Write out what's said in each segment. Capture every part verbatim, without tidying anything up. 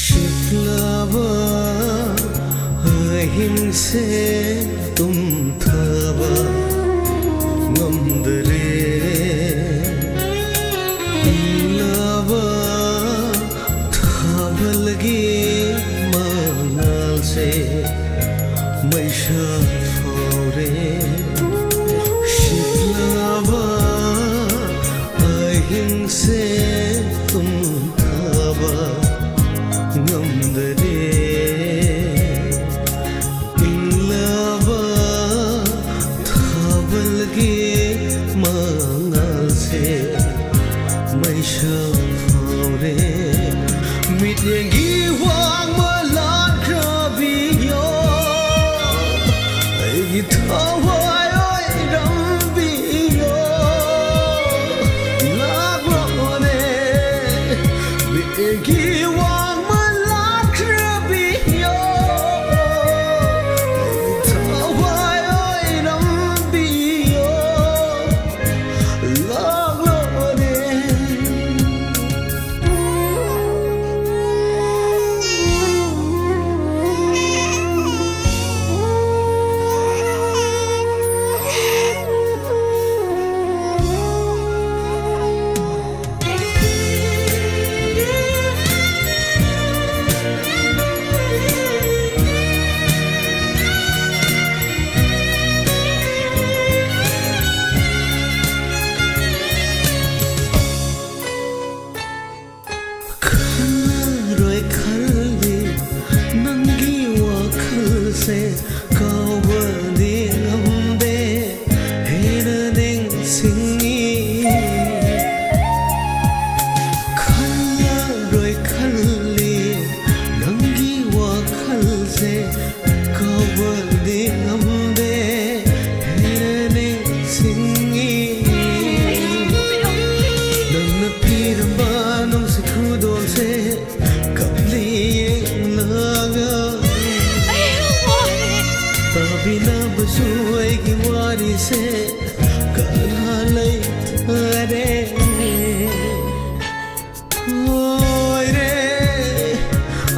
ꯁꯤꯠꯂꯕ ꯑꯍꯤꯡꯁꯦ ꯇꯨꯝꯊꯕ ꯉꯝꯗꯔꯦ꯫ ꯏꯪꯂꯕ ꯊꯥꯕꯜꯒꯤ ꯃꯉꯥꯜꯁꯦ ꯃꯩꯁꯥ ꯐꯥꯎꯔꯦ꯫ ꯁꯤꯠꯂꯕ ꯑꯍꯤꯡꯁꯦ ꯇꯨꯝꯊꯕ ꯉꯝꯗꯔꯦ꯫ ꯏꯪꯂꯕ ꯊꯥꯕꯜꯒꯤ ꯃꯉꯥꯜꯁꯦ ꯃꯩꯁꯥ ꯐꯥꯎꯔꯦ꯫ ꯃꯤꯠꯌꯦꯡꯒꯤ ꯋꯥꯡꯃ ꯂꯥꯟꯈ꯭ꯔꯕꯤꯌꯣ, ꯑꯩꯒꯤ ꯊꯋꯥꯏ ꯑꯣꯏꯔꯝꯕꯤꯌꯣ꯫ ꯂꯥꯛꯂꯣꯅꯦ, ꯃꯤꯠꯌꯦꯡꯒꯤ ꯋꯥꯡꯃ ꯂꯥꯟꯈ꯭ꯔꯕꯤꯌꯣ, ꯑꯩꯒꯤ ꯊꯋꯥꯏ ꯑꯣꯏꯔꯝꯕꯤꯌꯣ꯫ ꯂꯥꯛꯂꯣꯅꯦ꯫ ꯑꯩꯒꯤ ꯋꯥꯔꯤꯁꯦ ꯀꯅꯥ ꯂꯩꯇꯔꯦ꯫ ꯂꯣꯏꯔꯦ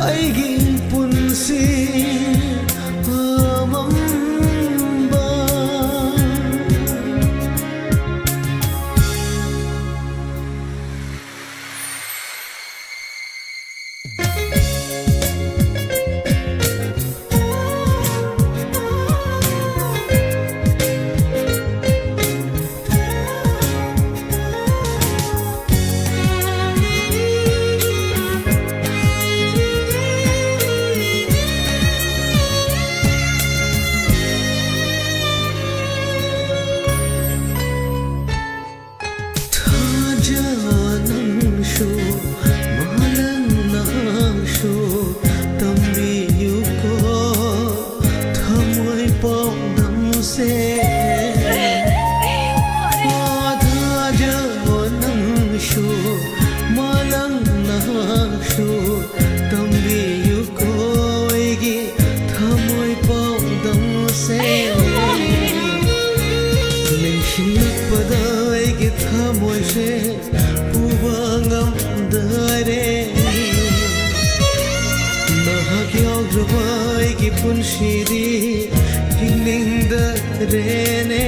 ꯑꯩꯒꯤ ꯄꯨꯟꯁꯤ ꯑꯃꯝꯕ꯫ ꯊꯥꯖ ꯅꯪꯁꯨ, ꯃꯥꯂꯪ ꯅꯍꯥꯛꯁꯨ ꯇꯝꯕꯤꯌꯨꯀꯣ ꯊꯃꯣꯏ ꯄꯥꯎꯗꯝꯁꯦ꯫ ꯊꯥꯖ ꯅꯪꯁꯨ, ꯃꯥꯂꯪ ꯅꯍꯥꯛꯁꯨ ꯇꯝꯕꯤꯌꯨꯀꯣ ꯑꯩꯒꯤ ꯊꯃꯣꯏ ꯄꯥꯎꯗꯝꯁꯦ꯫ ꯅꯤꯡꯁꯤꯡꯂꯛꯄꯗ ꯑꯩꯒꯤ ꯊꯃꯣꯏꯁꯦ ꯄꯨꯕ ꯉꯝꯗꯔꯦ꯫ ꯅꯍꯥꯛ ꯌꯥꯎꯗ꯭ꯔꯕ ꯑꯩꯒꯤ ꯄꯨꯟꯁꯤꯗꯤ ꯍꯤꯡꯅꯤꯡꯗꯔꯦꯅꯦ꯫